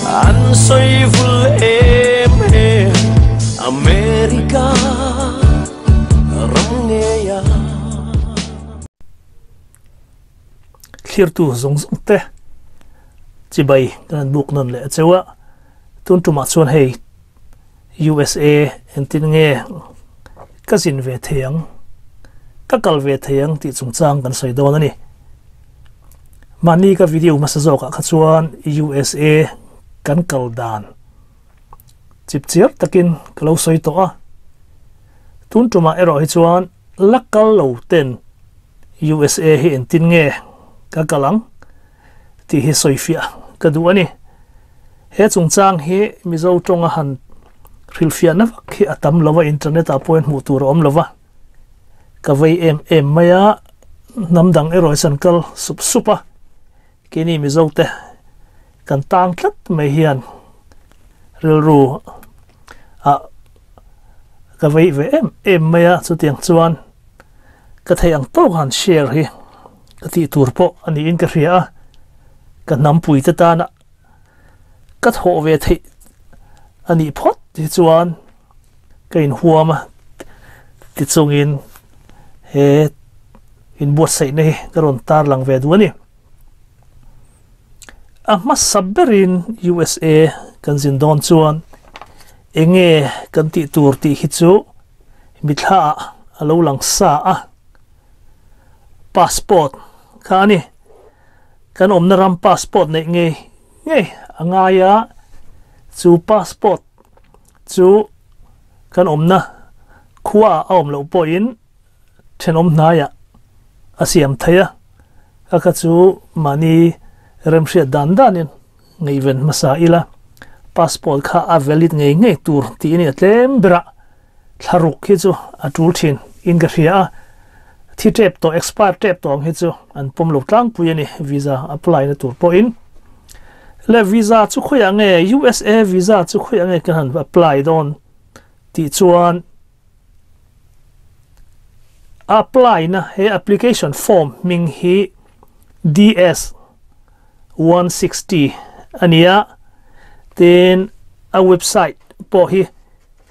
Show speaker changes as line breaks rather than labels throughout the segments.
An sawi vul em em America ram ngei a.
Thlirtu zawng zawng te chibai kan han buk nawn leh a cheu a, tun tumah chuan hei USA entin nge ka zin ve thei ang, ka kal ve thei ang tih chungchang kan sawi dawn a ni. Mahni ka video hmasa zawkah kha chuan USA kan kal dan chip chiar takin ka lo sawi tawh a, tun tumah erawh hi chuan la kal lo ten USA hi entin nge ka kal ang tih hi sawifiah ka duh a ni. He chungchang hi Mizo tawnga han hrilhfiahna vak hi a tam lo a, internet ah pawhin hmuh tur a awm lo va, ka vei em em mai a, hnam dang erawh hi chuan kal sup sup a, keini Mizo te kan tang tlat mai hian rilru ah ka vei ve em em mai a, chutiang chuan ka theih ang tawk han share hi ka tih tur pawh a niin ka hria a, ka hnampui te tana ka thawh ve theih a nih phawt hi chuan ka inhuam a tichungin he inbuatsaihna hi ka rawn tarlang ve duh a ni. A hmasa berin USA kan zin dawn chuan enge kan tih tur tih hi chu mithla ah a lo lang sa a, passport kha a ni. Kan awmna ram passport neih ngei ngei a ngai a, chu passport chu kan awmna khua ah a awm loh pawhin thenawm hnaiah a siam thei a, a kha chu mahni remhriat dan danin ngaihven hmasa ila, passport kha a valid ngei ngei tur tih a ni a tlem berah thlaruk hi chu a tul thin in ka hria a, thi tep tawh expire tep tawh ang hi chu an pawm lo tlangpui a ni visa apply na tur pawhin. Le visa chu khawiah nge USA visa chu khawiah nge kan han apply dawn tih chuan apply na he application form hming hi DS 160 a ni a, tin a website pawh hi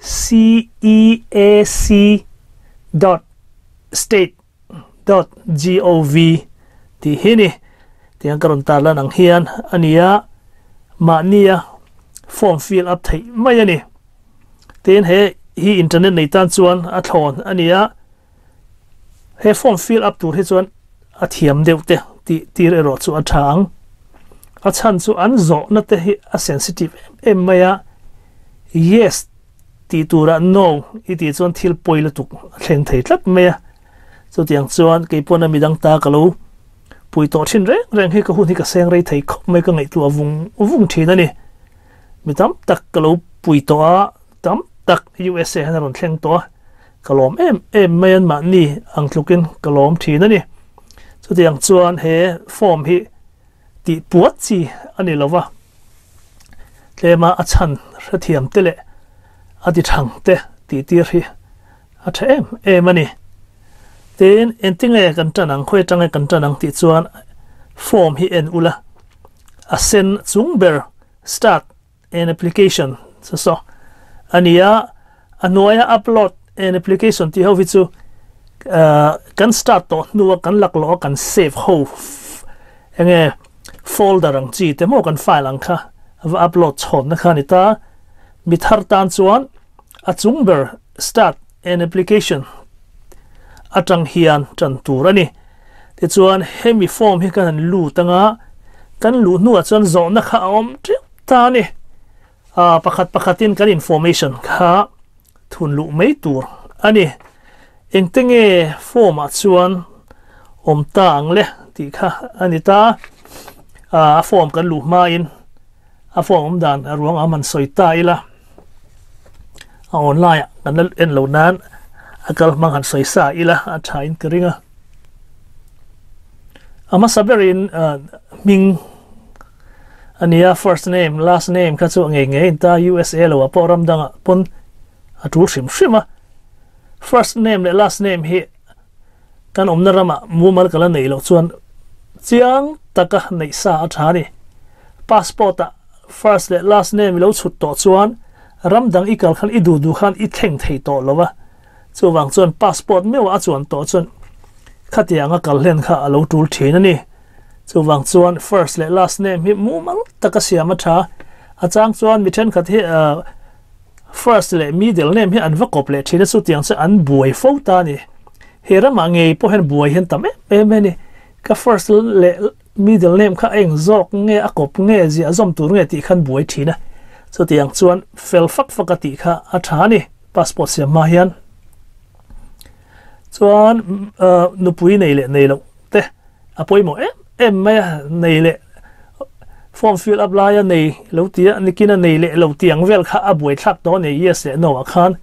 ceac dot state dot gov tih hi ni. Tiang ka rawn tarlan ang hian a ni a, mahnia form fill up theih mai a ni. Tin he hi internet nei tan chuan a thlawn a ni a, he form fill up tur hi chuan a thiam deuh te tih tir erawh chu a tha ang. A chhan chu an zawhna te hi a sensitive em em mai a, yes tih turah no i tih chuan thil pawi lutuk a thleng thei tlat mai a. Chutiang chuan kei pawn a midang ta ka lo pui tawh thin reng reng hi ka hun hi ka seng rei thei khawp mai ka ngaihtuah vung vung thin a ni. Mi tam tak ka lo pui tawh a, tam tak USA hian a rawn thleng tawh a, ka lawm em em mai an mahni ang tlukin ka lawm thin a ni. Chutiang chuan he form hi tih puat chi a ni lo va, tlema a chhan hrethiam te leh a ti thang te tih tir hi a tha em em a ni. Tin, engtinge kan tan ang, khawi atanga kan tan ang tih chuan form hi en ula, a sen chung ber Start an application chu saw a ni a, a hnuaia upload an application tih ho hi chu kan start tawh hnua kan laklawh a kan save ho enge folder ang chi te maw kan file ang kha va upload chhawnna kha a ni ta. Mi thar tan chuan a chung ber start an application atang hian tan tur a ni. Tichuan hemi form hi kan han lut anga kan luh hnuah chuan zawhna kha a awm teuh ta a ni. Ah pakhat pakhatin kan information kha thun luh mai tur a ni. Engte nge form ah chuan awm ta ang le tih kha a ni ta. Ah a form kan luh hmain a form awm dan a ruang am han sawi ta ila a online ah kan la en lo nan a kal hmang han sawi sa ila a tha in ka ring a. A hmasa berin hming a nia first name last name kha chu a ngei ngei in ta USA lo ah pawh ram dangah pawn a tul hrim hrim a. First name leh last name hi kan awmna ramah mumal ka la neih loh chuan chiang taka neih sa a tha a ni. Passport ah. first leh last name i lo chhut tawh chuan ram dang i kal khan i duh duh khan i thleng thei tawh lo a, chuvang chuan passport meuh a chuan tawh chuan khatiang a kal hlen kha a lo tul thin a ni. Chuvang chuan first leh last name hi mumal taka siam a tha. A chang chuan mi thenkhat hi first leh middle name hi an va kawp leh thin a, chutiang chu an buai fo ta a ni. He ramah ngei pawh hian buai hian tam em em a ni. Ka first leh middle name kha a eng zawk nge a kawp nge ziah zawm tur nge tih khan buai thin a. Chutiang chuan fel fak fak a tih kha a tha a ni passport siam hma hian. Chuan nupui nei leh nei loh te a pawimawh em em mai a, nei leh form fill up laia nei lo tia nikina nei leh lo tiang vel kha a buaithlak tawh a ni yes leh no ah khan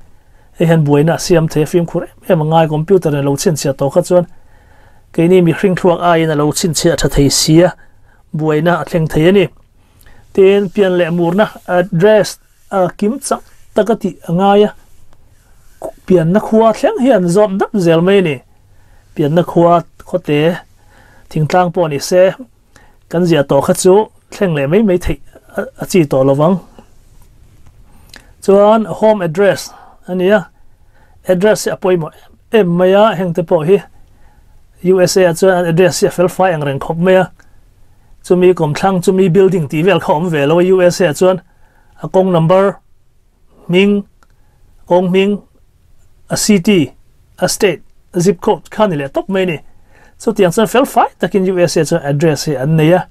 hei hian buaina a siam thei a fimkhur em em a ngai computer in a lo chhinchhiah tawh kha chuan keini mihring thluak aiin a lo chhinchhiah tha thei si a buaina a thleng thei a ni. Tin pian leh murna address a kim chak tak a tih a ngai a, pianna khua thleng hian zawt dap zel mai a ni. Pianna khua khawte thingtlang pawh ni se kan ziah tawh kha chu thleng leh mai mai theih a chi tawh lo vang. Chuan home address a ni a, address hi a pawimawh em em mai a, hengte pawh hi USA ah chuan an address hi a fel fai ang reng khawp mai a, chumi kawmthlang chumi building tih vel kha a awm ve lo a USA ah chuan. A kawng number, hming, kawng hming, a city, a state, a zip code kha ni leh tawp mai a ni. Chutiang chuan fel fai takin USA chuan address hi an nei a,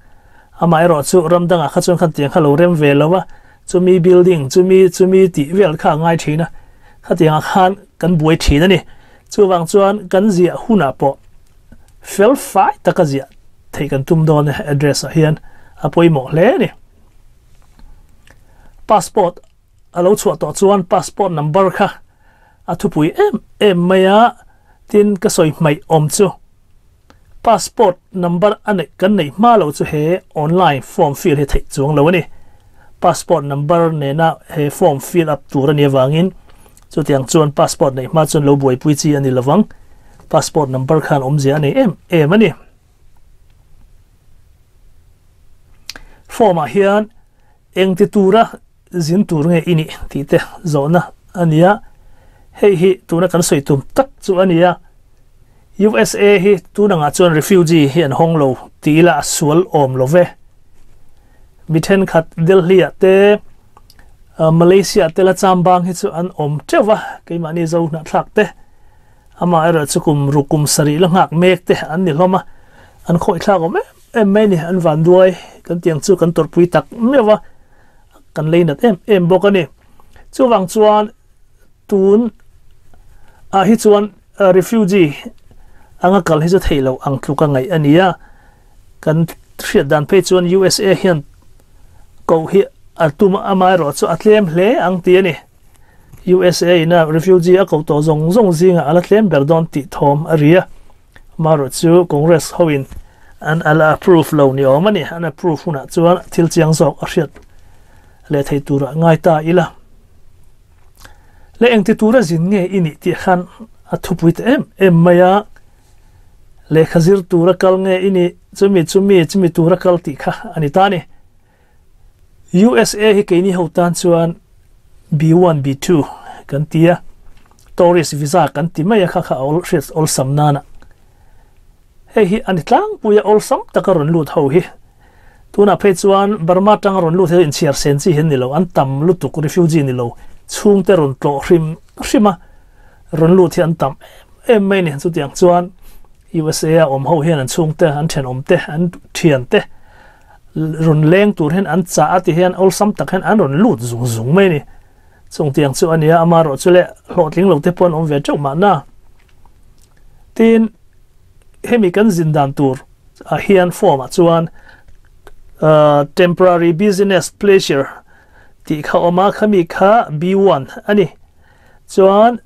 amaherawh chu ram dangah kha chuan khatiang kha lo rem ve lo a, chumi building, chumi, chumi tih vel kha a ngai thin a, khatiangah khan kan buai thin a ni. Chuvang chuan kan ziah hunah pawh fel fai taka ziah theih kan tum dawn e, address ah hian a pawimawh hle a ni. Passport a lo chhuah tawh chuan passport number kha a thupui em em mai a, tin ka sawi hmaih awm chu passport number a neih kan neih hma lo chu he online form fill hi theih chuang lo a ni. Passport number nena he form fill up tur a nih avangin chutiang chuan passport neih hma chuan lo buaipui chi a ni lovang. Passport number khan awmzia a nei em em a ni. Form ah hian eng ti tura zin tur nge i nih tih te zawhna a ni a, hei hi tuna kan sawi tum tak chu a ni a, USA hi tunangah chuan refugee hi an hawng lo ti ila a sual awm lo ve. Mi thenkhat Delhi ah te Malaysia ah te la chambang hi chu an awm teuh va, keimahni zo hnahthlak te. Amaherawh chu kum ruk kum sarih la nghak mek te an ni hlawm a, an khawih thlak awm em em mai a ni, an van duai kan tiang chu kan tawrhpui tak meuh a, kan lei nat em em bawk a ni. Chuvang chuan tun ah hi chuan refugee anga kal hi chu theih loh ang tluk a ngaih a ni a, kan hriat dan phei chuan USA hian koh hi a tum a, amaherawh chu a tlem hle ang tih a ni. USA in a refugee a ko tawh zawng zawng zingah a la tlem ber dawn tih thawm a ri a, amaherawh chu Congress hoin an a la approve lo ni awm a ni, an approve hunah chuan thil chiang zawk a hriat leh thei turah ngai ta ila. Le engti tura zin nge i nih tih khan a thupui ta em em mai a, lehkha zir tura kal nge i nih, chumi chumi chumi tura kal tih kha a ni ta a ni. USA hi keini ho tan chuan B1, B2 kan ti a, tourist visa kan ti mai a kha kha a awl hriat awlsam nana. Hei hi a ni tlangpui a awlsam taka rawn lut ho hi. Tunah phei chuan Burma tanga rawn lut hi inchhiar sen chi hi an ni lo, an tam lutuk refugee ni lo, chhungte rawn tlawh hrim hrim a rawn lut hi an tam em em mai a ni. Chutiang chuan USA a awm ho hian an chhungte, an thenawmte, an thiante rawn leng tur hian an chah a ti hian awlsam tak hian an rawn lut zung zung mai a ni. Chung tiang chu a nia, amaherawh chu leh hlawhtling lo te pawh an awm ve teuh mahna. Tin, hemi kan zin dan tur ah hian form ah chuan temporary business pleasure tih kha awm a, khami kha B1 a ni. Chuan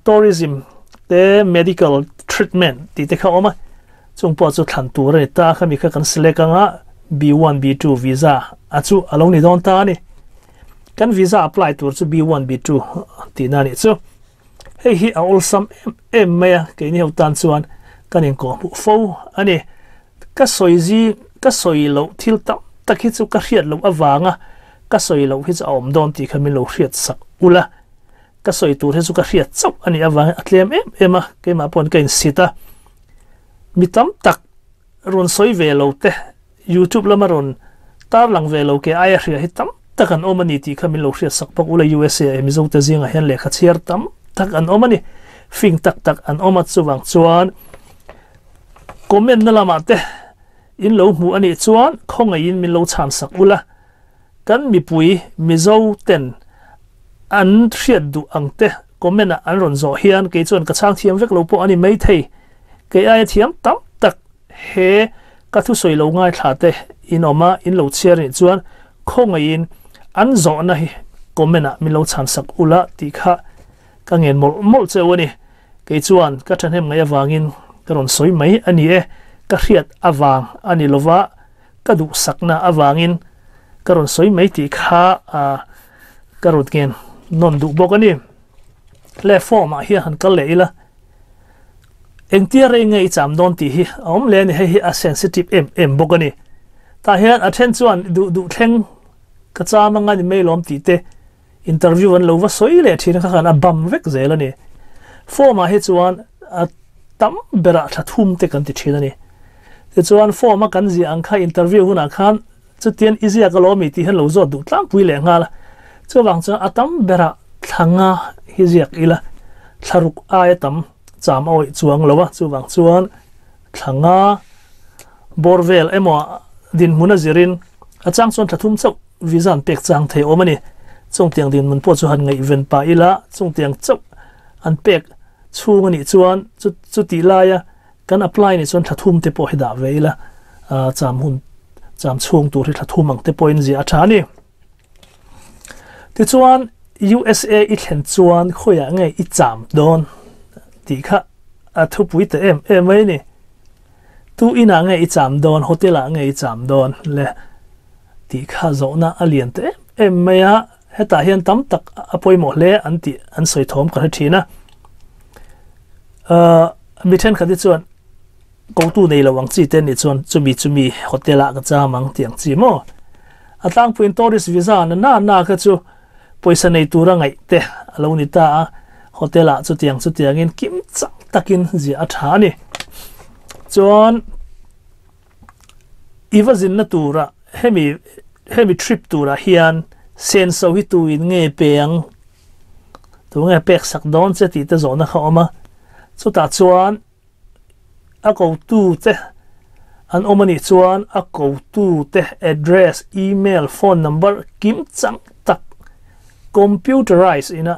tourism te medical treatment tih te kha awm a, chung pawh chu thlan tur a ni ta, khami kha kan select anga B1 B2 visa a chu a lo ni dawn ta a ni. Kan visa apply tur chu B1 B2 tihna a nih chu. Hei hi a awlsam em em mai a, keini ho tan chuan kan inkawhhmuh fo a ni. Ka sawi zi ka sawi loh thil tam tak hi chu ka hriat loh avanga. Ka sawi loh hi chu a awm dawn tih kha min lo hriat sak ula, ka sawi tur hi chu ka hriat chauh a nih avangin a tlem em em a, keimah pawhin ka insit a. Mi tam tak rawn sawi ve lo te, YouTube lama rawn tarlang ve lo ke aia hria hi tam tak an awm a ni tih kha min lo hriat sak bawk ula, USA ah Mizo te zingah hian lehkha chhiar tam tak an awm a ni, fing tak tak an awm a, chuvang chuan comment na lamah te in lo hmuh a nih chuan khawngaihin min lo chhan sak ula, kan mipui Mizo ten an hriat duh ang te comment ah an rawn zawh hian kei chuan ka chhang thiam vek lo pawh a ni maithei, kei aia thiam tam tak He ka thusawi lo ngaithla te in awm a, in lo chhiar nih chuan khawngaihin an zawhna hi comment ah min lo chhan sak ula tih kha ka ngen mawlh mawlh cheu a ni. Kei chuan ka thahnem ngaih avangin ka rawn sawi mai a ni e, ka hriat avang a ni lova ka duhsakna avangin ka rawn sawi mai tih kha ka rawn ngen nawn duh bawk a ni. Le form ah hian han kal leh ila. Engtia rei nge i cham dawn tih hi a awm hle a ni, hei hi a sensitive em em bawk a ni. Tah hian a then chuan duh duh thleng ka cham anga ni mai lawm tih te interview an lo va sawi leh thin a kha khan a bam vek zel a ni. Form ah hi chuan a tam berah thla thum te kan ti thin a ni. Tichuan form a kan ziah ang kha interview hunah khan chutian i ziak alawm i tih hian lo zawt duh tlangpui leh nghal a. Chuvang chuan a tam berah thla nga hi ziak ila thla ruk aia tam cham a awih chuang lo a, chuvang chuan thla nga bawr vel emaw dinhmun a zirin a chang chuan thla thum chauh visa an pek chang thei awm a ni. Chungtiang dinhmun pawh chu han ngaihven pah ila chungtiang chauh an pek chhung a nih chuan chutih laia Kan apply nih chuan thla thum te pawh hi dah ve ila, cham hun cham chhung tur hi thla thum ang te pawhin ziah a tha a ni. Tichuan USA i thlen chuan khawiah nge i cham dawn tih kha a thupui ta em em mai a ni. Tu inah nge i cham dawn, hotel ah nge i cham dawn le tih kha zawhna a lian ta em em mai a, hetah hian tam tak a pawimawh hle an tih an sawi thawm ka hre thin a. Mi thenkhat hi chuan kotu nei lo ang chi te nih chuan chumi chumi hotel ah ka cham ang tih ang chi maw? A tlangpuiin tourist visa na na na kha chu pawisa nei tura ngaih te a lo ni ta a, hotel ah chutiang chutiangin kim chang takin ziah a tha a ni. Chuan i va zinna tura hemi hemi trip turah hian senso hi tuin nge pe ang? Tunge pek sak dawn che tih te zawhna kha awm a, chutah chuan a kotu te an awm a nih chuan a kotu te address, email, phone number kim chang tak computerize ina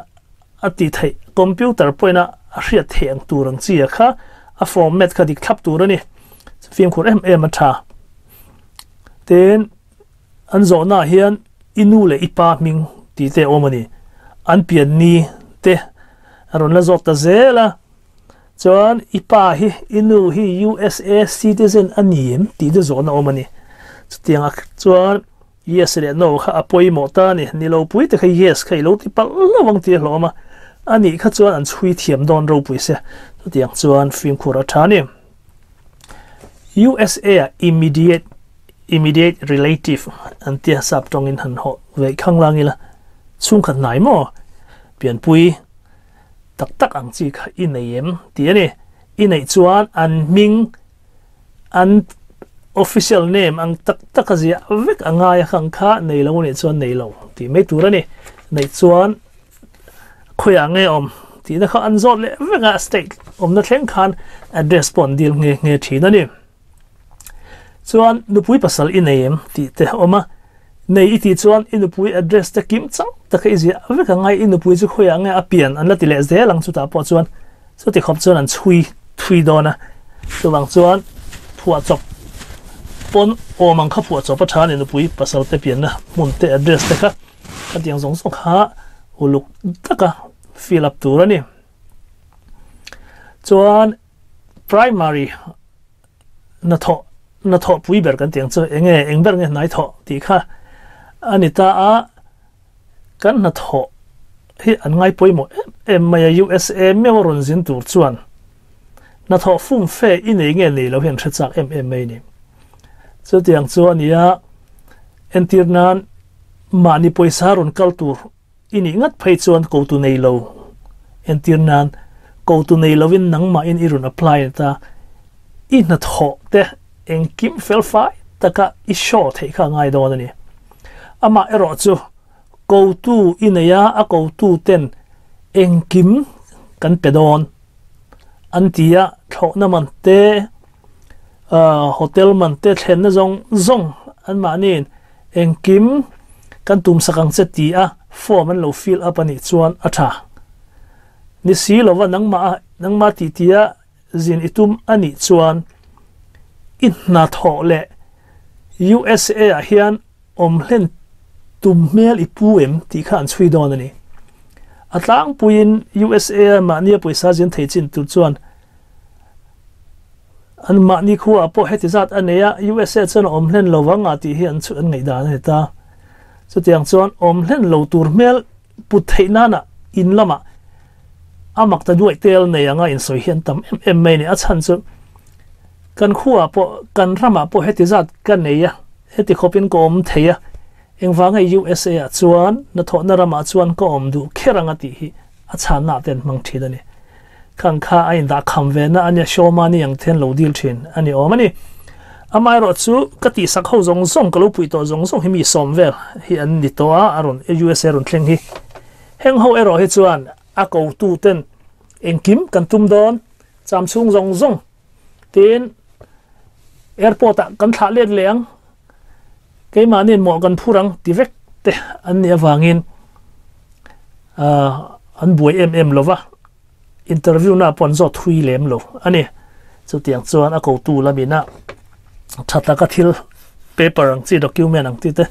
a tih theih, computer pawhin a hriat theih ang tur ang chi a kha a format kha dik thlap tur a ni. Fimkhur em em a tha. Tin. An zawhnaah hian i nu leh i pa hming tih te a awm a ni. An pian ni te a rawn la zawk ta zel a. Chuan i pa hi i nu hi USA citizen a ni em tih te zawhna a awm a ni. Chutiang ah chuan yes leh no kha a pawimawh ta a ni. Ni lo pui te kha yes kha i lo ti palh lo ang tih a hlawm a. A nih kha chuan an chhui thiam dawn ropui se. Chutiang chuan fimkhur a tha a ni. USA ah immediate Immediate relative an tia sap tawngin han hawh veih khang lang ila, chhungkhat hnai maw? Pianpui tak tak ang chi kha i nei em? tih a ni. I neih chuan an hming, an official name ang tak tak a ziah vek a ngai a khang kha nei lo anih chuan nei lo tih mai tur a ni. Neih chuan khawiah nge awm tihna kha an zawt leh vek a, state awmna thleng khan address pawh an dil nghe nghe thin a ni. Chuan nupui pasal i nei em tih te a awm a, nei i tih chuan i nupui address te kim chang taka i ziah vek ang a, i nupui chu khawiah nge a pian an la ti leh zel ang chutah pawh chuan chuti khawp chuan an chhui thui dawn a, chuvang chuan phuahchawp pawn awm ang kha phuahchawp a tha a ni nupui pasal te pianna hmun te address te kha khatiang zawng zawng kha uluk taka fill up tur a ni. Chuan primary hnathawh hnathawh pui ber kan tih ang chu eng nge eng ber nge hnai thawh tih kha a ni ta a, kan hnathawh hi an ngai pawimawh em em mai a, USA meuh a rawn zin tur chuan hnathawh fum fe i nei nge nei lo hi an hre chak em em mai a ni. Chutiang chu a ni a, entir nan. Mahni pawisa rawn kal tur i nih ngat phei chuan kotu nei lo. Entir nan, kotu nei lovin nangmahin i rawn apply ta, i hnathawh te engkim felfai taka i show theih kha a ngai dawn a ni. Amah erawh chu kotu i nei a, a kotu ten engkim kan pe dawn an ti a, thlawhna man te, hotel man te thlenna zawng zawng anmahniin engkim kan tumsak ang che ti a form an lo fill up a nih chuan a tha. Ni si lova nangmah a nangmah tih tia zin i tum a nih chuan i hnathawh leh USA ah hian awm hlen tum hmel i pu em tih kha an chhui dawn a ni. A tlangpuiin USA a mahnia pawisa zin thei chin tur chuan An mahni khuaah pawh heti zat a nei a, USA chuan a awm hlen lo vang a tih hi an chu an ngaihdan a ni ta. Chutiang chuan awm hlen lo tur hmel put theih nana in lamah a mak ta duaih tel nei anga insawi hi an tam em em mai a ni. A chhan chu kan khuaah pawh kan ramah pawh heti zat ka nei a, heti khawpin ka awm thei a, engvanga USA ah chuan hnathawhna ramah chuan ka awm duh kher anga tih hi a chhanna te an hmang thin a ni. Khang kha a indah kham ve na a nia, Shawma ni ang te hian lo dil thin a ni awm a ni. Amaherawh chu ka tihsak ho zawng zawng, ka lo puih tawh zawng zawng hi mi sawm vel hi an ni tawh a, a rawn USA rawn thleng hi. Heng ho erawh hi chuan a kotu ten engkim kan tum dawn, cham chhung zawng zawng tin airport ah kan thlah let leh ang, Keimahni'n mawh kan phur ang ti vek te an nih avangin an buai em em lo va, interview na pawh an zawt thui lem lo a ni. Chutiang chuan a kotu lamina tha taka thil paper ang chi document ang chi te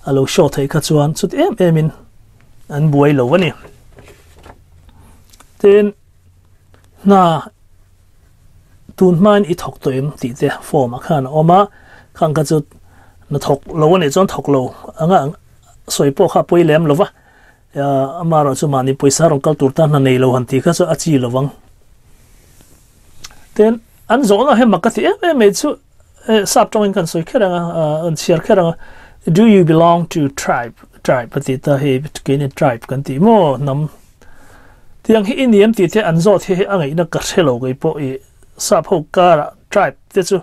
a lo show theih kha chuan chuti em emin an buai lo a ni. Tin, hna Tun hmain i thawk tawh em tih te form ah khan a awm a, khang kha chu na thawk lo a nih chuan thawk lo anga sawi pawh kha a pawi lem lo va, amaherawh chu mahni pawisa rawn kal tur tan hna nei lo han tih kha chu a chi lo vang. Tin, an zawhna hi mak ka ti em em mai chu sap tawngin kan sawi kher ang a, an chhiar kher ang a, do you belong to tribe, tribe a tih ta hei keini tribe kan tih maw hnam Tiang hi i ni em tih te an zawt hi hei a ngaihna ka hre lo kei pawh i sap ho karah tribe te chu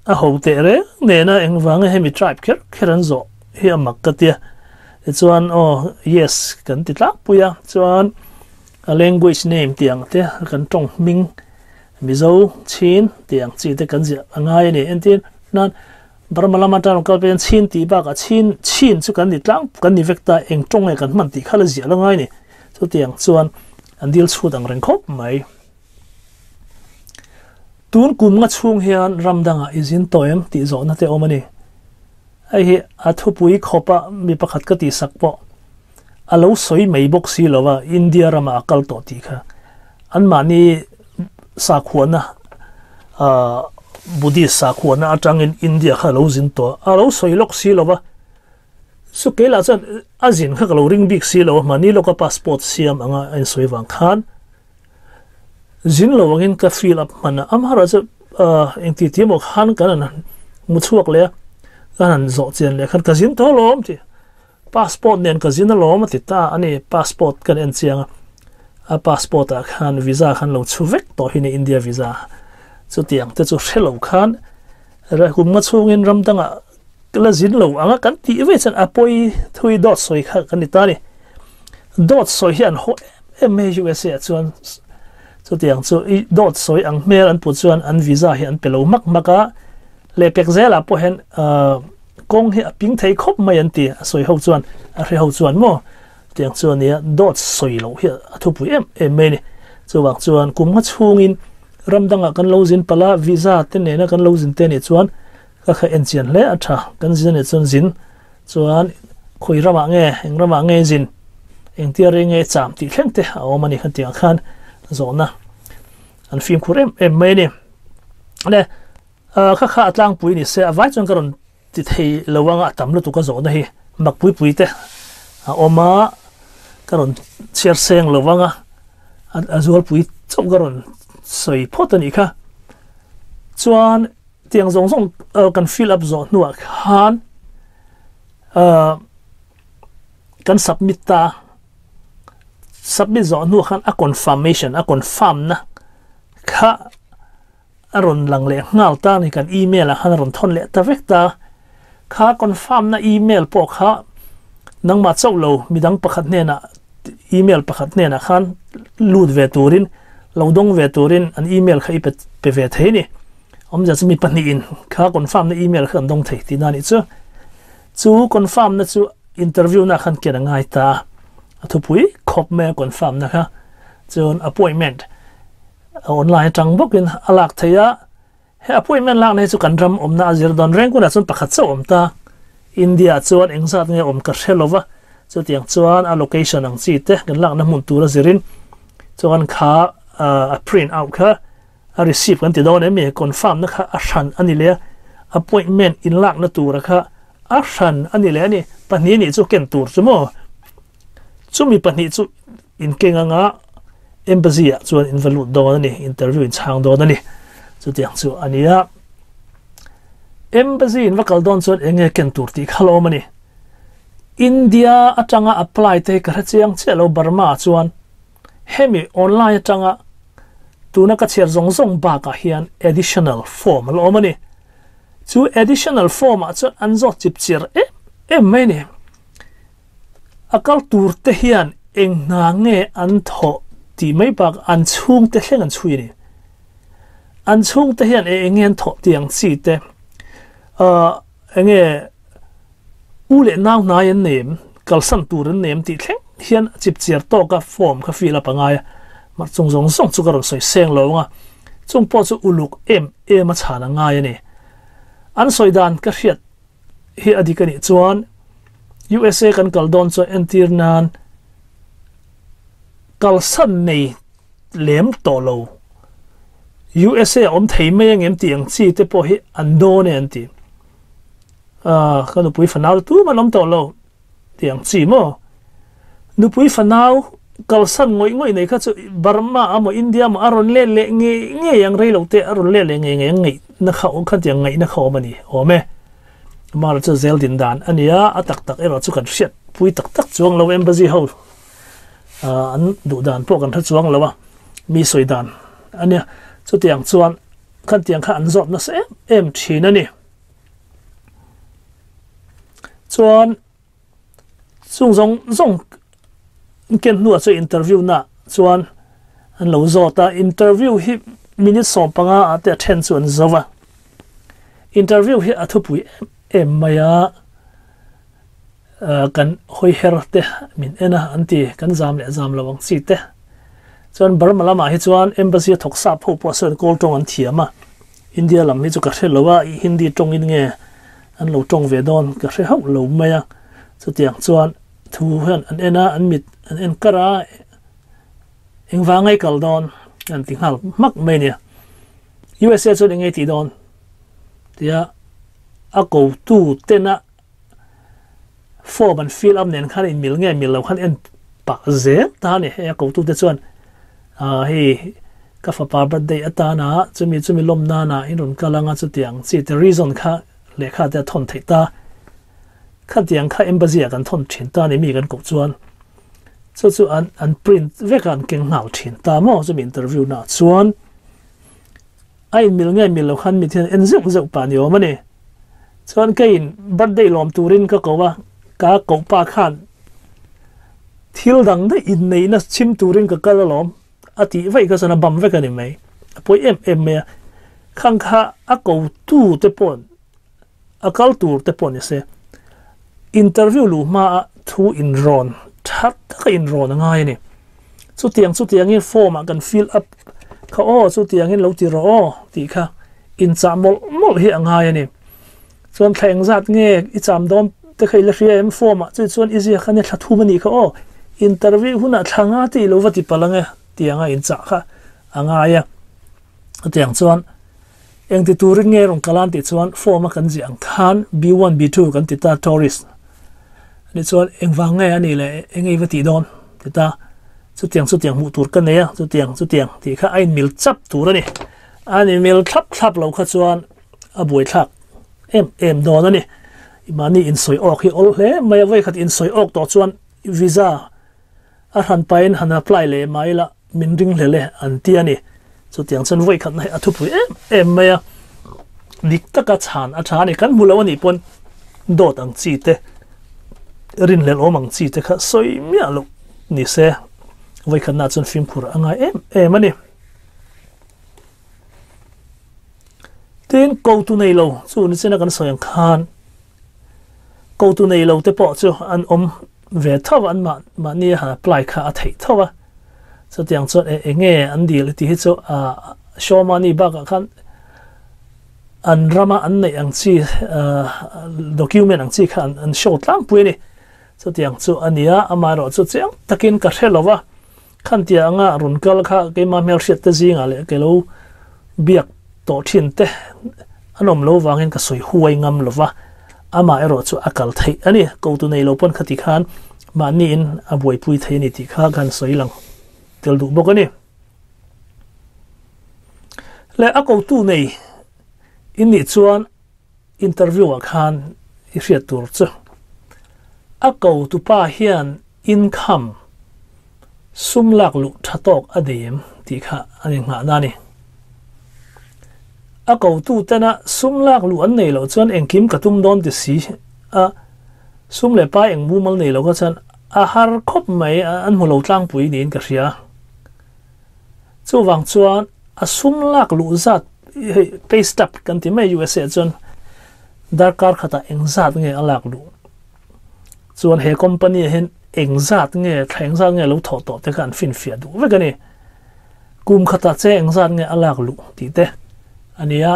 a ho teh reng nena engvanga hemi tribe kher kher an zawh hi a mak ka tia tichuan aw yes kan ti tlangpui a chuan a language name tiang te kan tawng hming Mizo Chin tiang chi te kan ziah a ngai a ni entir nan Burma lama tan rawn kal peiin Chin tih bakah Chin Chin chu kan ni tlang kan ni vek ta eng tawng nge kan hman tih kha la ziah la ngai ni. Chutiang chuan an dil chhut ang reng khawp mai. Tun kum nga chhung hian ram dangah i zin tawh em tih zawhna te awm a ni. Hei hi a thupui khawpa mi pakhat ka tihsak pawh a lo sawi mai bawk si lo va, India ramah a kal tawh tih kha anmahni sakhuana Buddhist sakhuana atangin India kha a lo zin tawh a, a lo sawi lawk si lo va, chu keilah chuan a zin kha ka lo ring bik si lo a, mahni lawka passport siam anga a insawi vang khan zin lo angin ka fill up hman a, amaherawhchu engti ti emaw khan kan han hmu chhuak leh a, kan han zawh chian leh khan ka zin tawh alawm tih. Passport nen ka zin alawm a ti ta a ni, passport kan en chiang a, a passport ah khan visa khan lo chhu vek tawh hi ni India visa, chutiang te chu hre lo khan kum nga chhungin ram dangah la zin lo anga kan tih ve chuan a pawi thui dawt sawi kha kan ni ta a ni, dawt sawi hi an haw em em mai USA ah chuan chutiang chu i dawt sawi ang hmel an put chuan an visa hi an pe lo hmak hmak a, lehpek zelah pawh hian Kawng hi a ping thei khawp mai an ti, a sawi ho chuan, a hre ho chuan maw? Tiang chu a nia, dawt sawi loh hi a thupui em em mai a ni. Chuvang chuan kum nga chhungin ram dangah kan lo zin palh a, visa te nena kan lo zin te nih chuan ka kha en chian hle a tha. Kan zin a nih chuan zin chuan khawi ramah nge, eng ramah nge zin, engtia rei nge cham tih thleng te a awm a ni kha tiang khan zawhna an fimkhur em em mai a ni. Le. Kha kha a tlangpui ni se, a vai chuan ka rawn ti thei lo anga a tam lutuk a zawhna hi mak pui pui te a awm a, ka rawn chhiar seng lo anga a zualpui chauh ka rawn sawi phawt a nih kha. Chuan tiang zawng zawng kan fill up zawh hnuah khan. Kan submit ta. Submit zawh hnu khan a confirmation, a confirm na kha a rawn lang leh nghal ta ni kan email ah khan a rawn thawn leh ta vek ta. Kha confirm na email pawh kha nangmah chauh lo midang pakhat hnenah email pakhat hnenah khan lut ve turin lo dawng ve turin an email kha i pe pe ve thei ni. Awmzia chu mi pahnihin kha confirm na email kha kan dawng thei tihna a nih chu. Chu confirm na chu interview na khan ken a ngai ta a thupui khawp mai a confirm na kha chuan appointment online atang bawkin a lak theih a, he appointment lak na hi chu kan ram awmna a zir dawn reng hunah chuan pakhat chauh awm ta, India ah chuan engzat nge awm ka hre lova chutiang chuan a location ang chi te kan lakna hmun tur a zirin chuan kha a print out kha a receipt kan ti dawn em ni confirm na kha a hran a ni leh a, appointment in lakna tura kha a hran a ni leh a ni, pahnih nih chu ken tur chu maw chumi pahnih chu in keng anga embassy ah chuan in va lut dawn a ni, interview in chhang dawn a ni, chutiang chu a ni a, embassy in va kal dawn chuan eng nge ken tur tih kha lawm a ni, India atanga apply te hi ka hre chiang chiah lo Burma ah chuan hemi online atanga tuna ka chhiar zawng zawng bakah hian additional form a la awm a ni, chu additional form ah chuan an zawt chip chir em em mai a ni. A kal tur te hian eng hna nge an thawh tih mai bak an chhungte thleng an chhui a ni. An chhungte hian e eng nge an thawh tih ang chi te, ahh eng nge u leh nau hnai an nei em, kalsan tur an nei em tih thleng hian a chipchiar tawka form kha fill up a ngai a. Mah chung zawng zawng chu ka rawn sawi seng lo ang a, chung pawh chu uluk em em a chhan a ngai a ni. An sawi dan ka hriat hi a dik a nih chuan USA kan kal dawn chuan entir nan kalsan nei lem tawh lo USA a awm thei mai ang em tih ang chi te pawh hi an dawn e an ti. Ah, ka nupui fanau te tumah an awm tawh lo tih ang chi maw? Nupui fanau kalsan ngawih ngawih nei kha chu Burma amaw India amaw a rawn let leh ngei ngei ang rei lo te a rawn let leh ngei ngei ang ngaih na kha awm kha tiang ngaih na kha awm a ni awm e. Amaherawh chu zel din dan a ni a, a tak tak erawh chu kan hriat pui tak tak chuang lo embassy ho an duh dan pawh kan hre chuang lo a, mi sawi dan a nia. Chutiang chuan khan tiang kha an zawt nasa em em thin a ni. Chuan Chung zawng zawng ken hnuah chu interview na chuan an lo zawt a, interview hi minute 15 ah te a then chu an zo a, interview hi a thupui em em mai a, kan hawi her te min en a an ti kan zam leh zam lo ang chi te chuan Burma lamah hi chuan embassy a thawk sap ho pawh sawn kawl tawng an thiam a, India lam hi chu ka hre lo a, Hindi tawngin nge An lo tawng ve dawn ka hre hauh lo mai a, chutiang chuan thu hian an en a, an mit an en kar a, engvang ngai kal dawn an ti nghal hmak mai nia. USA chuan eng nge tih dawn tia a ko tu tena form an fill up nen khan in mil nge mil lo khan en pah zel ta a ni. Hei a ko tu te chuan hei Ka fapa birthday atana chumi chumi lawm nana in rawn kal anga chutiang chi te reason kha lehkha te a thawn theih ta. Khatiang kha embassy ah kan thawn thin ta ni mi kan koh chuan chu chu an an print vek a an keng nghal thin ta maw chumi interview na ah chuan a in mil nge mil lo khan mit hian en zeuh zeuh pah ni awm a ni. Chuan keiin birthday lawm turin ka ko a ka koh pa khan thil dang daih inneihna chhim turin ka kal alawm. A tih vaih kha chuan a bam vek a ni mai. A pawi em em mai a. Khang kha a ko tu te paw'n a kal tur te pawh ni se interview luh hma a thu inrawn tha taka inrawn a ngai a ni. Chutiang chutiangin form ah kan fill up kha aw chutiangin lo ti rawh aw tih kha inchah mawlh mawlh hi a ngai a ni. Chuan thla engzat nge i cham dawn te kha i la hria em form ah chu chuan i ziak a nia thla thum a nih kha aw interview hunah thla nga te i lo va ti palh ang e tiang a inchah kha a ngai a chutiang chuan engti turin nge rawn kal an tih chuan form a kan ziah ang khan B1 B2 kan ti ta tourist ani chuan engvang nge a nih leh eng nge i va tih dawn ti ta chutiang chutiang hmuh tur ka nei a chutiang chutiang tih kha a inmil chap tur a ni a inmil thlap thlap lo kha chuan a buaithlak em em dawn a ni. Mahni insawi awk hi awl hle mai a, vawikhat insawi awk tawh chuan visa a hran pain han apply leh mah ila min ring hlel e an ti a ni. Chutiang chuan vawi khatna hi a thupui em em mai a, dik taka chhan a tha a ni. Kan hmu lo a nih pawn dawt ang chi te, rinhlelh awm ang chi te kha sawi miah loh ni se vawi khatnaah chuan fimkhur a ngai em em a ni. Tin, kotu nei lo chu nichina kan sawi ang khan kotu nei lo te pawh chu an awm ve tho a, an mah mahni a han apply kha a theih tho a. Chutiang chuan e enge an dil tih hi chu ah show money bakah khan an rama an neih ang chi ah document ang chi kha an show tlangpui a ni. Chutiang chu a ni a, amaherawh chu chiang takin ka hre lo va. Khantia anga rawn kal kha keimah hmelhriat te zingah leh ke lo biak tawh thin te an awm lo vangin ka sawi huai ngam lo va, amah erawh chu a kal theih a ni. Kotu nei lo pawn khati khan mahniin a buaipui thei a ni tih kha kan sawi lang tel duh bawk a ni. Leh a kotu nei in nih chuan interview ah khan i hriat tur chu a kotu pa hian Income, sum lak luh tha tawk a nei em tih kha an inngahna a ni. A kotu tena sum lak luh an neih loh chuan engkim ka tum dawn ti si a, sum leh pai eng mumal nei lo kha chuan a har khawp mai an hmu lo tlangpui niin ka hria. Chuvang chuan a sum lak luh zat hei pay stub kan ti mai USA chuan darkar khatah engzat nge a lak luh. Chuan he company ah hian engzat nge thla engzat nge lo thawh tawh te kha an finfiah duh vek a ni. Kum khatah che engzat nge a lak luh tih te a ni a,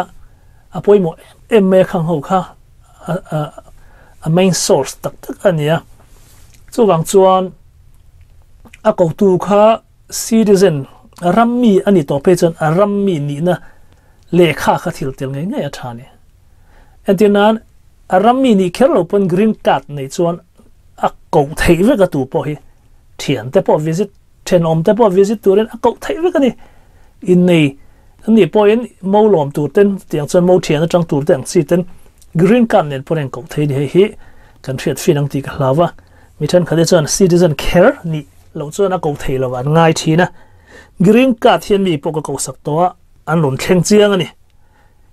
a pawimawh em em mai a khang ho kha a main source tak tak a ni a. Chuvang chuan a kotu kha citizen rammi a ni tawh phei chuan a rammi nihna lehkha kha thil tel ngei ngei a tha a ni. Entir nan a rammi nih kher lo pawn green card nei chuan a koh theih vek a tu pawh hi thian te pawh visit thenawm te pawh visit turin a koh theih vek a ni. Innei an nih pawhin mo lawm tur ten tiang chuan mo thian atang tur te ang chi ten green card nen pawh a inkoh thei a ni. Hei hi kan hriat fin ang tih ka hlau a, mi thenkhat hi chuan citizen kher nih loh chuan a koh thei lo an ngai thin a. Green card hian mi pawh ka kohsak tawh a, an rawn thleng chiang a ni.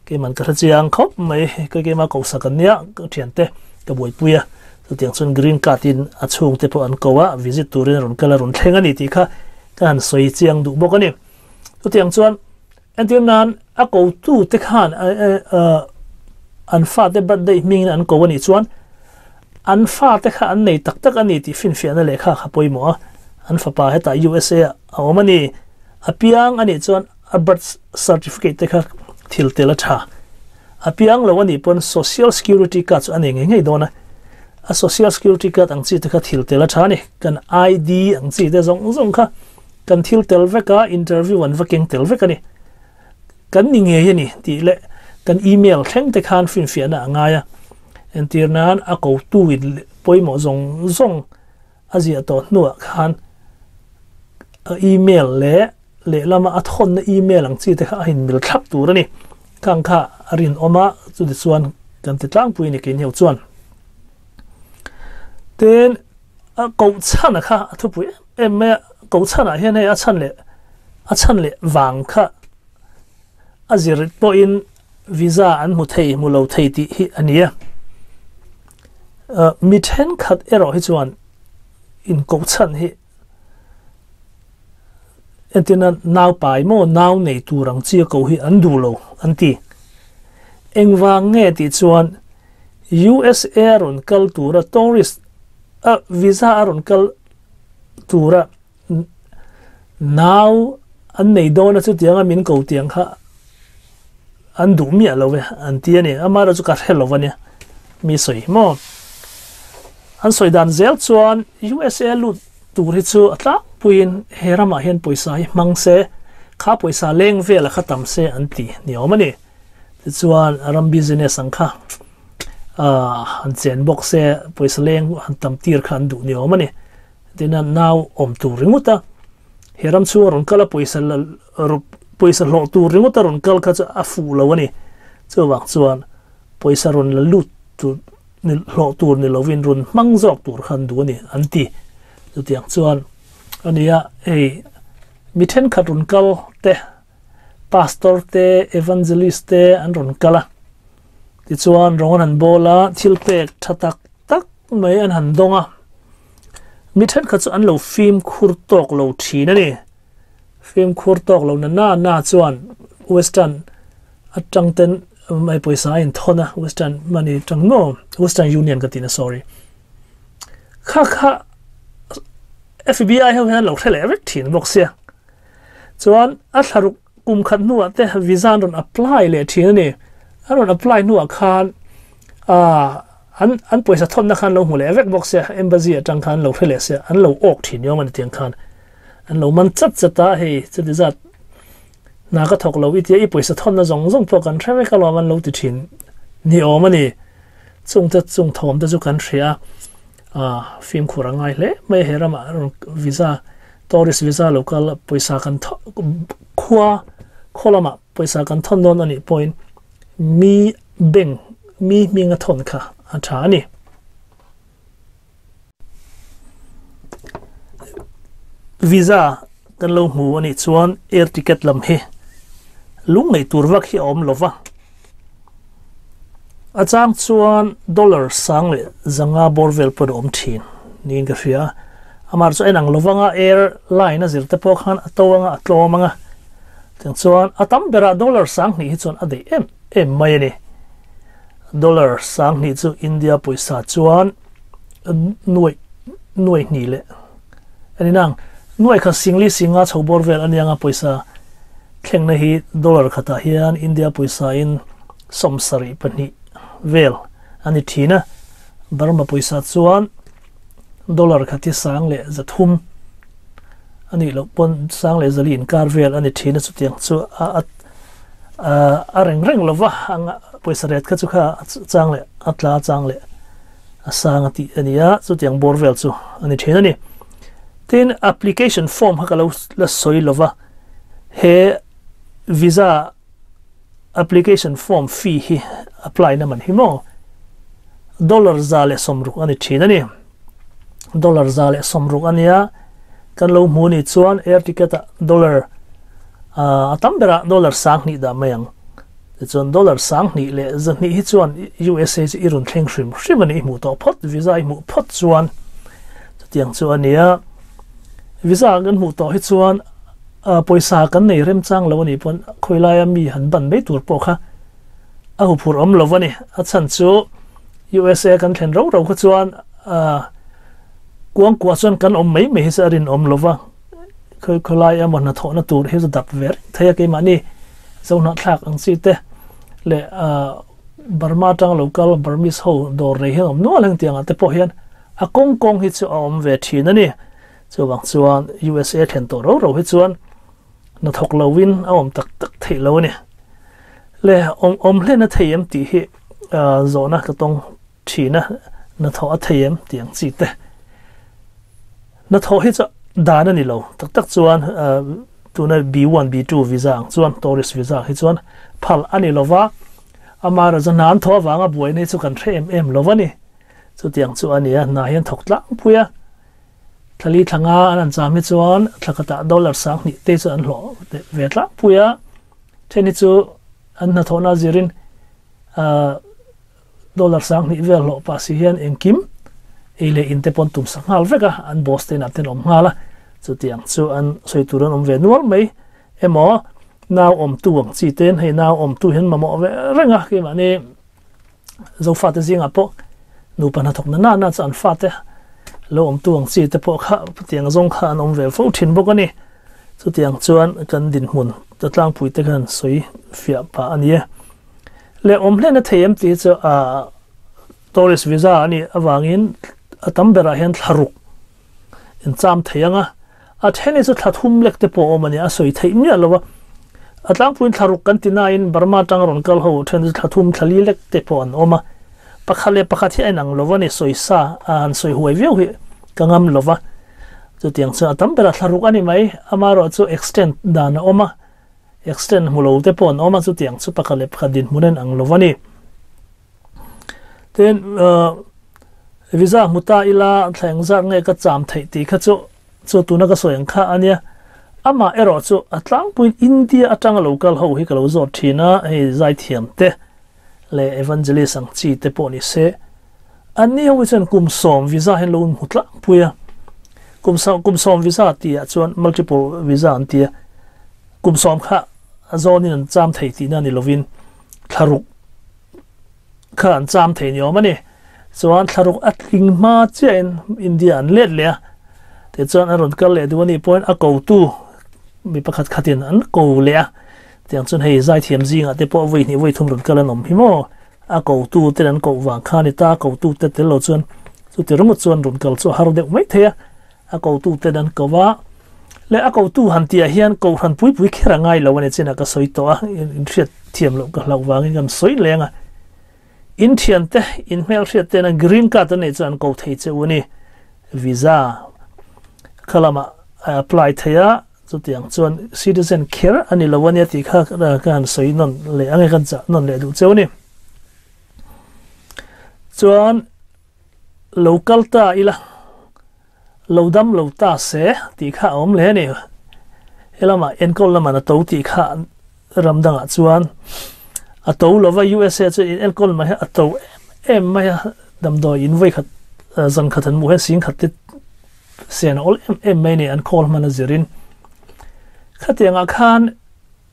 Keiman ka hre chiang khawp mai, ka keima kohsak an nia, ka thiante ka buaipui a, chutiang chuan green card in a chhungte pawh an ko a, visit turin a rawn kal a rawn thleng a ni tih kha ka han sawi chiang duh bawk a ni. Chutiang chuan entir nan a kotu te khan an fate birthday hmingin an ko a nih chuan an fate kha an nei tak tak a ni tih finfiahna lehkha kha pawimawh a, an fapa hetah USA ah a awm a ni, a piang a nih chuan A birth certificate te kha thil tel a tha. A piang lo a nih pawn social security card chu a nei ngei ngei dawn a. A social security card ang chi te kha thil tel a tha a ni. Kan ID ang chi te zawng zawng kha kan thil tel vek a, interview an va keng tel vek a ni. Kan ni ngei a ni tih leh kan email thleng te khan finfiahna a ngai a. Entir nan a kotu in pawimawh zawng zawng a ziah tawh hnuah khan a email leh lehlama a thawnna email ang chi te kha a inmil thlap tur a ni. Khang kha a rinawm a, chuti chuan kan ti tlangpui a ni kei hniau chuan. Tin, a koh chhan a kha a thupui em em mai a, koh chhanah hian hei a chhan leh a chhan leh vang kha a zir pawhin visa an hmu thei hmu lo thei tih hi a ni a. Mi thenkhat erawh hi chuan inkoh chhan hi entirna nau pai maw nau nei tur ang chi a koh hi an duh lo an ti. Engvang nge tih chuan USA a rawn kal tura tourist a visa a rawn kal tura Nau an nei dawn a chutianga min ko tiang kha an duh miah lo e an ti a ni. Amaherawh chu ka hre lo a nia mi sawi maw. An sawi dan zel chuan USA lut tur hi chu a tlangpuiin he ramah hian pawisa hi hmang se, kha pawisa leng vela kha tam se an ti ni awm a ni. Tichuan ram business ang kha han chen bawk se pawisa leng han tam tir kha an duh ni awm a ni. Tina nau awm tur ringawt a, he ram chhunga rawn kal a pawisa la pawisa hlawh tur ringawt a rawn kal kha chu a fuh lo a ni. Chuvang chuan pawisa rawn la lut tur ni hlawh tur ni lovin rawn hmang zawk tur kha an duh a ni an ti. Chutiang chuan a nia hei mi thenkhat rawn kal te pastor te evangelist te an rawn kal a tichuan rawng an han bawl a thil pek tha tak tak mai an han dawng a mi thenkhat chu an lo fimkhur tawk lo thin a ni fimkhur tawk lo na na na chuan western atang ten mai pawisa a inthawn a western money tang maw western union ka tina sorry kha kha FBI ho hian lo hre leh vek thin bawk sia chuan a thlaruk kum khat hnuah te visa an rawn apply leh thin a ni an rawn apply hnuah khan an an pawisa thawnna khan lo hmu leh vek bawk sia embassy atang khan lo hre leh sia an lo awk thin ni awm a ni tiang khan an lo man chat chat a hei chuti zat hna ka thawk lo i tia i pawisa thawnna zawng zawng pawh kan hre vek alawm an lo ti thin ni awm a ni chung te chung thawm te chu kan hria a fimkhur a ngai hle mai he ramah visa tourist visa lo kal pawisa kan khua khaw lamah pawisa kan thawn dawn a nih pawhin mi bank mi hming a thawn kha a tha a ni. Visa kan lo hmu a nih chuan air ticket lam hi lung nei tur vak hi a awm lova. A chang chuan dollar sang leh zanga bawr vel pawh a awm thin niin ka hria. Amah chu a inang lovanga airline a zir te pawh khan a to anga a tlawm anga. Tiang chuan a tam berah dollar sang hnih hi chuan a daih em em mai a ni. Dollar sang hnih chu India pawisa chuan nuaih nuaih hnih leh a ni nang. Nuaih kha singli singa chho bawr vel a nia nga pawisa thlengna hi dollar khatah hian India pawisa in 72 vel a ni thin a. Burma pawisa chuan dollar khat hi sang leh zathum a nih loh pawn sang leh zali inkar vel a ni thin a chutiang chu a a a reng reng lova pawisa ret kha chu kha chang leh a tla chang leh a sang a tih a ni a chutiang bawr vel chu a ni thin a ni. Tin application form kha ka lo la sawi lova he visa application form fee hi apply na man hi maw dollar 160 a ni thin a ni. Dollar 160 a nia kan lo hmu ni chuan air ticket a dollar a tam berah dollar 2000 dah mai ang. Tichuan dollar 2000 leh 200 hi chuan USA chu i rawn thleng hrim hrim a ni i hmuh tawh phawt visa i hmuh phawt chuan chutiang chu a nia. Visa kan hmuh tawh hi chuan pawisa kan nei remchang lo a nih pawn khawilaia mi han ban mai tur pawh kha a huphurh awm lo a ni. A chhan chu USA kan thlen ro ro kha chuan kuang kuah chuan kan awm mai mai hi chu a rinawm lo va. Khawi khawlai emaw hnathawhna tur hi chu dap ve reng thei a keimahni zohnahthlak ang chi te leh Burma atanga lo kal Burmese ho dawr nei hian awm nual heng tiangah te pawh hian a kawng kawng hi chu a awm ve thin a ni. Chuvang chuan USA thlen tawh ro ro hi chuan hnathawk lovin a awm tak tak theih lo a ni. Le awm awm hlen a thei em tih hi zawhna ka tawng thin a, hnathawh a thei em tih ang chi te. Hnathawh hi chu dan a ni lo tak tak chuan tuna B1 B2 visa ang chuan tourist visa hi chuan phal a ni lova amaherawhchu hna an thawh avanga buaina hi chu kan hre em em lo a ni. Chutiang chu a ni a, hna hian thawk tlangpui a. Thlali thlanga an han cham hi chuan thla khatah dollar 2000 te chu an hlawh ve tlangpui a. Then hi chu an hnathawhna zirin dollar 2000 vel hlawh pah si hian engkim ei leh in te pawn tum sak nghal vek a, an boss te inah ten awm nghal a. Chutiang chu an sawi tur an awm ve nual mai emaw nau awmtu ang chi ten hei nau awmtu hian mamawh ve reng a keimahni Zofa te zingah pawh nupa hnathawk na na na chu an fa te lo awmtu ang chi te pawh kha tiang zawng kha an awm ve fo thin bawk a ni. Chutiang chuan kan dinhmun ta tlangpui te khan sawi fiah pah a ni e. Le awm hlen a thei em tih hi chu tourist visa a nih avangin a tam berah hian thlaruk in cham thei ang a. A then hi chu thla thum lek te pawh awm a ni, a sawi theih miah lo a. A tlangpuiin thla ruk kan ti nain Burma atanga rawn kal ho then chu thla thum thla li lek te pawh an awm a. Pakhat leh pakhat hi a inang lo a ni, sawi sa a han sawi huai viau hi ka ngam lo va. Chutiang chuan a tam berah thla ruk a ni mai, amaherawh chu extend dan a awm a, extend hmu lo te pawh an awm a, chutiang chu pakhat leh pakhat dinhmun a inang lo a ni. Tin, Visa hmu ta ila thla engzat nge ka cham theih tih kha chu chu tuna ka sawi ang kha a nia. Amah erawh chu a tlangpuiin India atanga lo kal ho hi ka lo zawt thin a, hei zaithiam te leh evangelist ang chi te pawh ni se. Anni ho hi chuan kum sawm visa hian lo inhmu tlangpui a, kum kum sawm visa tihah chuan multiple visa an ti a, kum sawm kha a zawnin an cham thei tihna ni lovin thlaruk kha an cham thei ni awm a ni. Chuan thlaruk a tling hma chiahin India an let leh a, tichuan an rawn kal leh duh a nih pawhin a kotu mi pakhat khatin an ko leh a, tiang chuan hei zaithiam zingah te pawh vawi hnih vawi thum rawn kal an awm hi maw? A kotu ten an koh vang kha a ni ta, a kotu te tel lo chuan chuti ringawt chuan rawn kal chu a har deuh mai thei a, a kotu ten an ko a, leh a kotu han tihah hian kohhran pui pui kher a ngai lo a ni chinah ka sawi tawh a, inhriat thiam loh ka hlauh vangin kan sawi leng a, in thiante in hmelhriat tena green card an neih chuan an ko thei che u a ni, visa kha lamah a apply thei a. Chutiang chuan citizen kher a ni lo a nia tih kha ka han sawi nawn leh ang e, kan chah nawn leh duh cheu a ni. Chuan lo kal ta ila, lo dam lo ta se tih kha a awm leh a ni. Helamah enkawl lamah a to tih kha ram dangah chuan a to lova, USA chu enkawl lamah hian a to em em mai a, damdawi in vawikhat zan khat an hmuh hian singkhat te Sian a awl em em mai a ni, an call hman a zirin. Khatiangah khan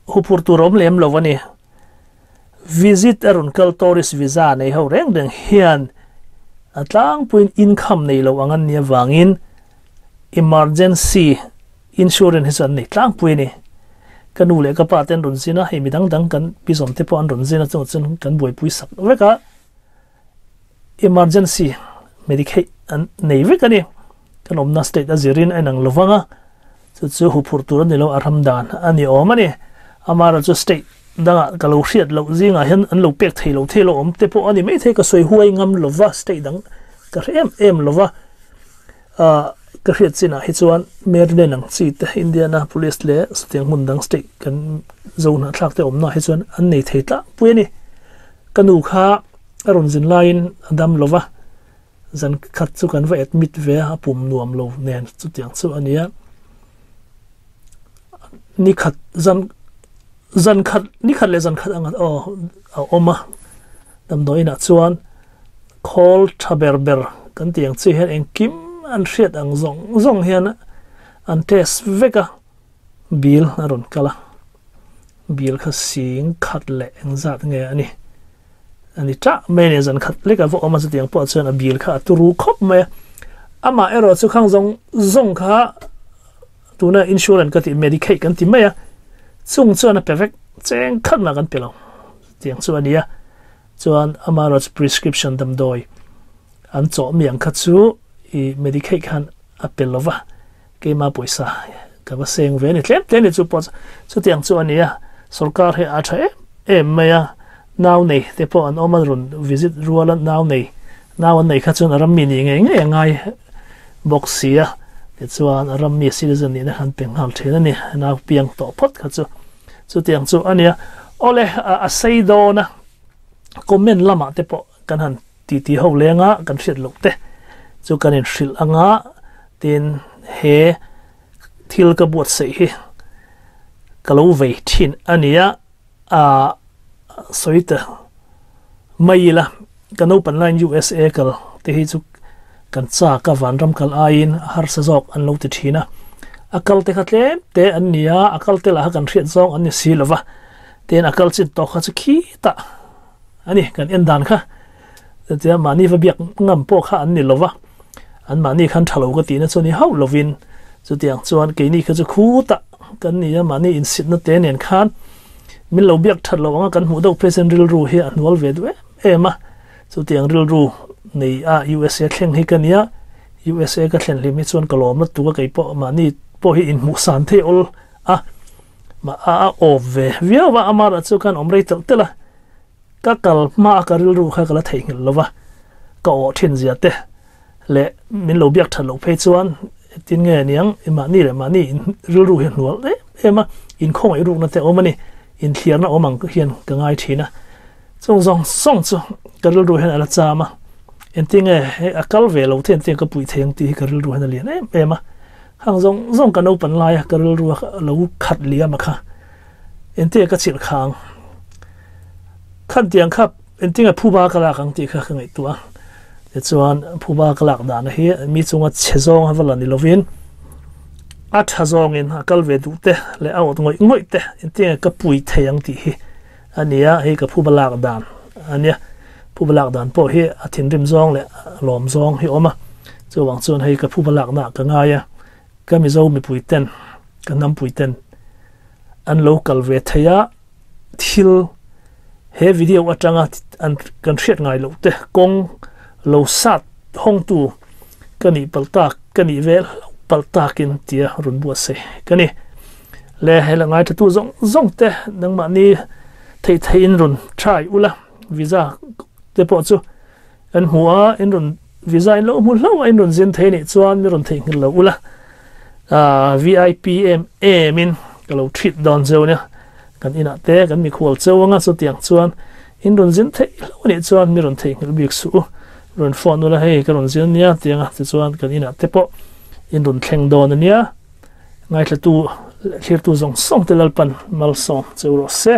huphurh tur a awm lem lo a ni. Visit a rawn kal tourist visa nei ho reng reng hian a tlangpuiin income nei lo ang an nih avangin emergency insurance hi chu an nei tlangpui a ni. Ka nu leh ka pa te an rawn zin a, hei mi dang dang kan pi zawm te pawh an rawn zin a, chungah chuan kan buaipui sak vek a. Emergency Medicaid an nei vek a ni. Kan awmna state a zirin a inang lo vang a, chu chu huphurh tur a ni lo, a ram dan a ni awm a ni. Amaherawhchu chu state dangah ka lo hriat loh zingah hian an lo pek thei lo thei lo awm te pawh a ni maithei, ka sawi huai ngam lo va, state dang ka hre em em lo va. Ahh ka hriat chinah hi chuan Maryland ang chi te, Indianapolis leh chutiang hmun dang state kan zo hnahthlak te awmnaah hi chuan an nei thei tlangpui a ni. Ka nu kha a rawn zin laiin a dam lo va, zan khat chu kan va admit ve a, a pum nuam lo nen chutiang chu a ni a. Ni khat zan zan khat ni khat leh zan khat ang aw a awm a, damdawi inah chuan khawl tha ber ber kan tih ang chi hian engkim an hriat ang zawng zawng hian an test vek a. Bill a rawn kal a, Bill kha sing khat leh engzat nge a ni? A ni tah mai a ni, zan khat lek a va awm a, chutiang pawh chuan a bill kha a turu khawp mai a. Amah erawh chu khang zawng zawng kha tuna insurance ka tih Medicaid kan ti mai a, chung chuan a pe vek cheng khat mah kan pe lo chutiang chu a ni a. Chuan amah erawh chu prescription damdawi an chawh mi ang kha chu i Medicaid khan a pe lo va. Keimah pawisa ka va seng ve a ni tlem tlem ni chu pawh chutiang chu a ni a, sorkar hi a tha em em mai a, nau nei te pawh an awm a rawn visit rual a nau nei nau an nei kha chuan a ram mi nih ngei ngei a ngai bawk si a, tichuan a ram mi citizen nihna kha an pe nghal thin a ni, nau piang tawh phawt kha chu chutiang chu a ni a, awle a sei dawn a comment lamah te pawh kan han Titi ho lenga kan hriat loh te chu kan inhrilh anga tin he thil ka buatsaih hi ka lo vei thin a nia a sawi ta mai ila ka naupan laiin USA kal te hi chu kan chak a vanram kal aiin a harsa zawk an lo ti thin a a kal te kha tlem te an ni a a kal te lah kha kan hriat zawng an ni si lova tin a kal chin tawk kha chu khitah A ni, kan en dan kha chutia mahni va biak ngam pawh kha an ni lo va, an mahni khan tha lo ka tihna chu ni hauh lovin chutiang chuan keini kha chu khutah kan ni a, mahni insitna te nen khan min lo biak that lo anga kan hmuh deuh phei chuan rilru hi a hnual ve duh em em a, chutiang rilru nei a USA thleng hi ka nia, USA ka thlen hlim hi chuan ka lawm lutuk a, kei pawh mahni pawh hi inhmuhsan thei awl a, mah a a awp ve viau a, amaherawhchu chu khan awm rei telh telh a. Ka kal hma a ka rilru kha ka la theihnghilh lo va, ka awh thin zia te leh min lo biak that loh phei chuan tin nge niang i mahni leh mahni in rilru hi a hnual em em a, inkhawngaih rukna te a awm a ni, inthliarna awm ang hian ka ngai thin a, chung zawng zawng chu ka rilru hian a la cham a, Engtinge hei a kal ve lo te engtinge ka puih thei ang tih hi ka rilru hian a lian em em a. Khang zawng zawng ka naupan laia ka rilru a lo khat liam a kha. Engtinge ka chilh khang khan tiang kha engtinge phuba ka lak ang tih kha ka ngaihtuah a. Tichuan phuba ka lak dan hi mi chunga chhe zawng a va la ni lovin a tha zawngin a kal ve duh te leh a awt ngawih ngawih te engtinge ka pui thei ang tih hi a ni a, hei ka phuba lak dan a nia. Phuba lak dan pawh hi a thinrim zawng leh a lawm zawng hi a awm a, chuvang chuan hei ka phuba lakna ka ngai a, ka Mizo mipui ten, ka hnampui ten an lo kal ve thei a, thil he video atanga an kan hriat ngai loh te kawng lo sat hawngtu ka nih palh tak ka nih ve hlauh palh takin tia rawn buatsaih ka ni. Le hei la ngai thatu zawng zawng te nangmahni theih theih in rawn try ula visa te pawh chu an hmu a in rawn visa in lo hmu hlauh a in rawn zin thei nih chuan mi rawn theihnghilh lo ula VIP em em in ka lo treat dawn cheu nia kan inah te kan mikhual cheu anga chutiang chuan in rawn zin theih hlauh anih chuan mi rawn theihnghilh bik suh u rawn phone ula hei ka rawn zin nia tianga tichuan kan inah te pawh in rawn thleng dawn ania. Ngaithlatu leh thlirtu zawng zawng te Lalpan malsawm cheu rawh se.